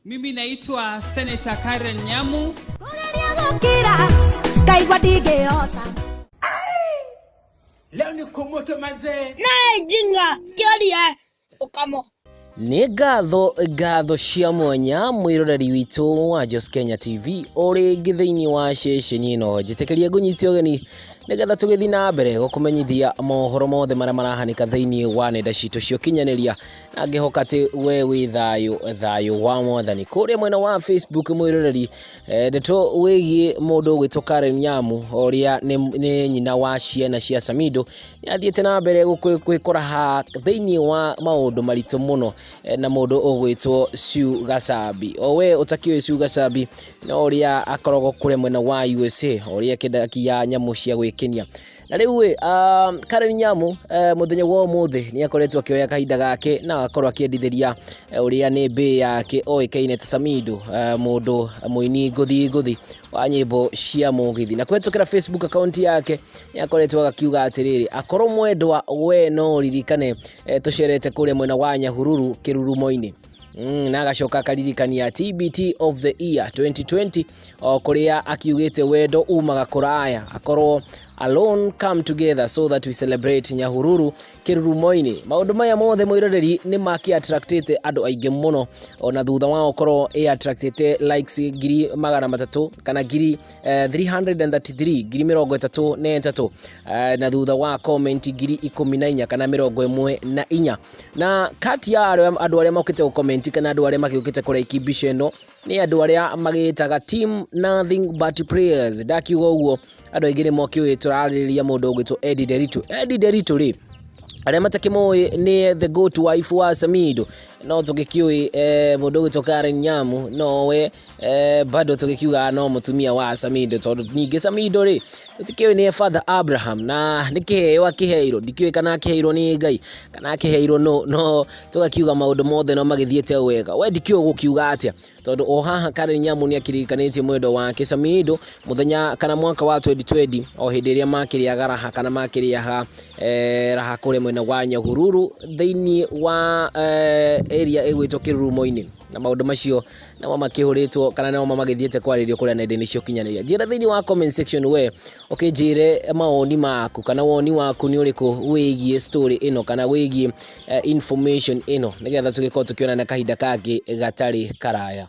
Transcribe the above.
Mimi naitwa Senator Karen Nyamu. Kũgeria gũkira ngaigua ndingĩhota. Leo ni kumoto manzee. Naye jinga kĩoria ũkamo. Nĩ ngatho ngatho cia mwanya mwĩroreri witũ wa Jos Kenya TV o rĩngĩ thĩinĩ wa ceceni ĩno. Njĩtĩkĩria ngũnyite ũgeni nĩgetha tũgĩthiĩ na mbere gũkũmenyithia mohoro mothe marĩa marahanĩka thĩinĩ wa nenda citũ cia ũkinyanĩria, na ngĩhoka atĩ we wĩ thayũ, thayũ wa Mwathani. Kũrĩa mwena wa Facebook mwĩroreri, ndeto wĩgiĩ mũndũ ũgwĩtwo Karen Nyamu ũrĩa nĩ nyina wa ciana cia Samido nĩ athiĩte na mbere gwĩkora thĩinĩ wa maũndũ maritũ mũno na mũndũ ũgwĩtwo Sue Gacabi. O we ũtakĩũĩ Sue Gacabi no ũrĩa akoragwo kũrĩa mwena wa USA, ũrĩa akĩendagia nyamũ cia gwĩkenia. Na rĩu ĩ, Karen Nyamu mũthenya wa ũmũthĩ nĩ akoretwo akĩoya kahinda gake na agakorwo akĩendithĩria ũrĩa nĩ mbĩ yake oĩkaine ta Samido, mũndũ mũini ngũthi ngũthi wa nyĩmbo cia mũgithi. Na kũhetũkĩra Facebook account yake nĩ akoretwo akiuga atĩrĩrĩ, akorwo mwendwa we no ũririkane tũcerete kũrĩa mwena wa Nyahururu kĩrurumo-inĩ. Na agacoka akaririkania TBT of the year 2020 o kũrĩa akiugĩte wendo umaga kũraya, akorwo alone come together so that we celebrate Nyahururu kĩrurumo-inĩ. Maũndũ maya mothe mwĩroreri nĩ maki attractĩte andũ aingĩ mũno, ona thutha wa gũkorwo ĩ attractĩte likes 300,000 kana ngiri 333, 33,000, na thutha wa comment 14,000 kana 14. Na kati ya andũ arĩa mokĩte gũcomment kana andũ arĩa magĩũkĩte kũraiki mbica ĩno nĩ andũ arĩa magĩtaga team nothing but prayers. Ndakiuga ũguo andũ aingĩ nĩ mokĩũĩ tũrarĩrĩria mũndũ ũgwĩtwo Eddie Nderitu. Eddie Nderitu rĩ, arĩa matakĩmũĩ nĩ the goat wife wa Samido, no tũgĩkĩũĩ mũndũ ũgwĩtwo Karen Nyamu nowe bado tũgĩkiuga no mũtumia wa Samido, tondũ ningĩ Samido rĩ tũtikĩũĩ nĩ Father Abraham na nĩ kĩheo akĩheirwo, ndikĩũĩ kana akĩheirwo nĩ Ngai kana akĩheirwo no, no tũgakiuga maũndũ mothe no magĩthiĩte wega. We ndikĩũĩ gũkiuga atĩa, tondũ o haha Karen Nyamu nĩ akĩririkanĩtie mwendo wake Samido mũthenya kana mwaka wa 2020 o hĩndĩ ĩrĩa makĩrĩaga raha kana makĩrĩaga raha kũrĩa mwena wa Nyahururu thĩinĩ wa area ĩgwĩtwo kĩrurumo-inĩ, na maũndũ macio namo makĩhũrĩtwo kana namo magĩthiĩte kwarĩrio kũrĩa nenda-inĩ cia ũkinyanĩria. Njĩra thĩinĩ wa comment section we ũkĩnjĩre mawoni maku kana woni waku nĩ ũrĩkũ wĩgiĩ story ĩno kana wĩgiĩ information ĩno, nĩgetha tũgĩkorwo tũkĩonana kahinda kangĩ gatarĩ karaya.